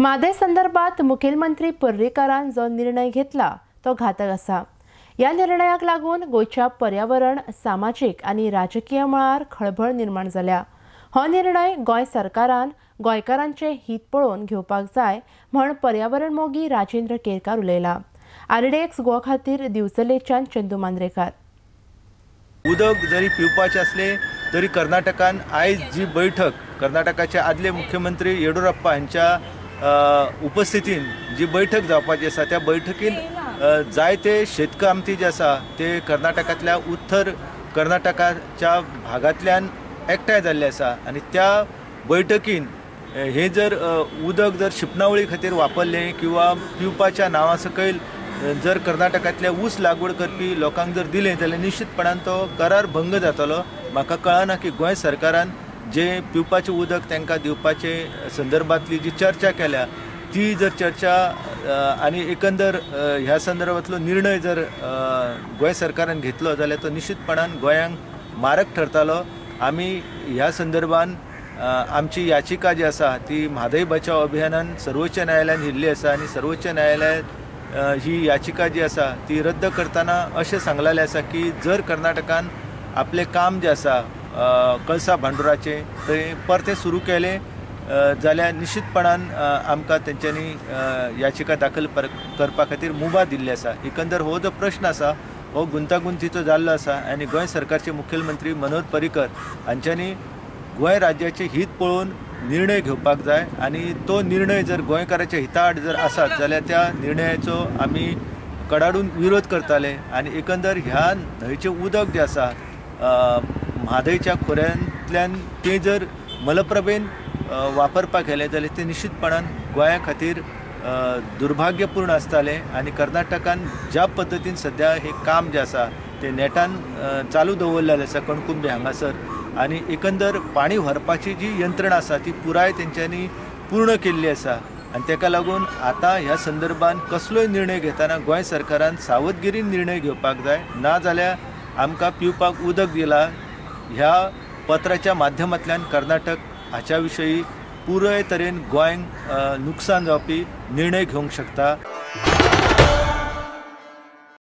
म्हादय संदर्भात मुखेलमंत्री पर्रीकारान जो निर्णय घेतला तो घातक आसा। ह्या निर्णयाक लागून गोंयच्या पर्यावरण, सामाजीक आनी राजकीय मळार खळबळ निर्माण जाल्या। हो निर्णय गोंय सरकारान गोंयकारांचे हित पळोवन घेवपाक जाय म्हण पर्यावरण मोगी राजेंद्र केरकार उलयला। आरडीएक्स गोवा खातीर दिवचलेच्यान चंदू मांद्रेकार। उदक जरी पिवपाचें आसलें तरी कर्नाटकान आयज जी बैठक कर्नाटकाचे आदले मुख्यमंत्री येडियुरप्पा हांच्या उपस्थितीन जी बैठक जावपाची आसा त्या बैठकीन जायते शेतकामती जे आसा ते कर्नाटकांतल्या उत्तर कर्नाटकाच्या भागांतल्यान एकठांय जाल्ले आसा आनी त्या बैठकीन हे जर उदक जर शिंपणावळी खातीर वापरलें किंवा पिवपाच्या नांवा सकयल जर कर्नाटकांतल्या ऊस लागवड करपी लोकांक जर दिलें जाल्यार निश्चितपणान तो करार भंग जातलो। म्हाका कळना की गोंय सरकारान जे पिवपाचें उदक तांकां दिवपाचे संदर्भांतली जी चर्चा केल्या ती जर चर्चा आनी एकंदर ह्या संदर्भांतलो निर्णय जर गोंय सरकारान घेतलो जाल्यार तो निश्चितपणान गोंयांक मारक ठरतालो। आमी ह्या संदर्भान आमची याचिका जी आसा ती म्हादय बचाव अभियानान सर्वोच्च न्यायालयान दिल्ली आसा आनी सर्वोच्च न्यायालयान ही याचिका जी आसा ती रद्द करतना अशें सांगलेलें आसा की जर कर्नाटकान आपलें काम जें आसा कळसा भांडुराचें तें परतें सुरू केलें जाल्यार निश्चितपणान आमकां तेंच्यांनी याचिका दाखल करपा खातीर मुभा दिल्ली आसा। एकंदर हो जो प्रश्न आसा हो गुंतागुंतीचो जाल्लो आसा आनी गोंय सरकारचे मुखेलमंत्री मनोहर पर्रीकर हांच्यांनी गोंय राज्याचें हित पळोवन निर्णय घेवपाक जाय आनी तो निर्णय जर गोंयकाराच्या हिता आड जर आसात जाल्यार त्या निर्णयाचो आमी कडाडून विरोध करताले आनी एकंदर ह्या न्हंयचें उदक जें आसा म्हादयच्या खोऱ्यांतल्यान तें जर मलप्रभेन वापरपाक गेलें जाल्यार तें निश्चितपणान गोंया खातीर दुर्भाग्यपूर्ण आसतालें आनी कर्नाटकान ज्या पद्दतीन सद्या हें काम जें आसा तें नेटान चालू दवरलेलें आसा कणकुंबे हांगासर आनी एकंदर पाणी व्हरपाची जी यंत्रणा आसा ती पुराय तेंच्यांनी पूर्ण केल्ली आसा आनी ताका लागून आतां ह्या संदर्भान कसलोय निर्णय घेतना गोंय सरकारान सावधगिरीन निर्णय घेवपाक जाय, ना जाल्यार आमकां पिवपाक उदक दिलां ह्या पत्राच्या माध्यमांतल्यान कर्नाटक हाच्या विशयी पुराय तरेन गोंयांक नुकसान जावपी निर्णय घेवंक शकता।